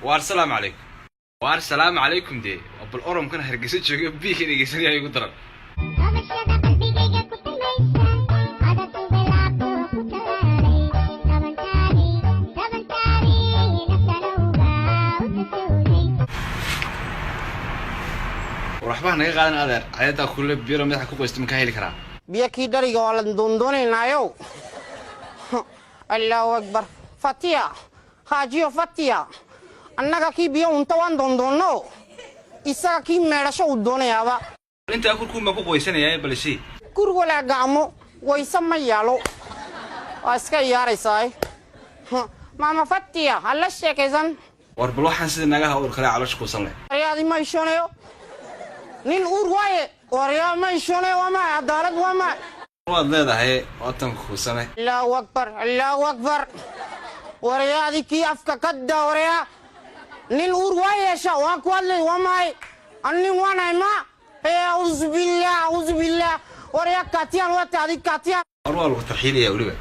Waar salaamu calaykum, waar salaamu calaykum. Dee waa bal oromkan Hargeysa jooga biigka dhegeysanaya igu daran. Qabashada qalbigayga ku timaysa ada tubelaabto ku talaalay tabantaadi tabantaadi naftalowga u tasawday. War waxbaa naga qaadan, adeer. Ayadaa kule biro madaxa ku qoysta ma kaa heli karaa? Biyo kii dhariga waa la doondoonaynaayo. Allahu akbar! Fatiya, haajiyo Fatiya, annaga kii biyo unta waan doondoonno, isaga kii meedhasho uu doonayaaba. Intaa kurkuun baan ku qoysanayaa, balsi. Gur walaa gacmo wayse ma yaalo, waa iska iyaaraysaa. Maama Fatiya hala sheekaysan. War bal waxaan sida nagaha uur kale caloosha kuusan leh. Waryaadi ma ishonayo, nin uur waaye. Waryaa, ma ishonayo, waa ma cadaalad, waa ma. Waad leedahay waatan kuusane. Allahu akbar, allahu akbar! Waryaadi kii afka ka daa. Waryaa, nin uur waa yeesha, waa ku hadlay, waa maay annin waanahay ma. Auzu billah, auzu billah! Waryaa, kaatiyaan wata, adig kaatiyaan. War waa lagu tarxiilaya weliba.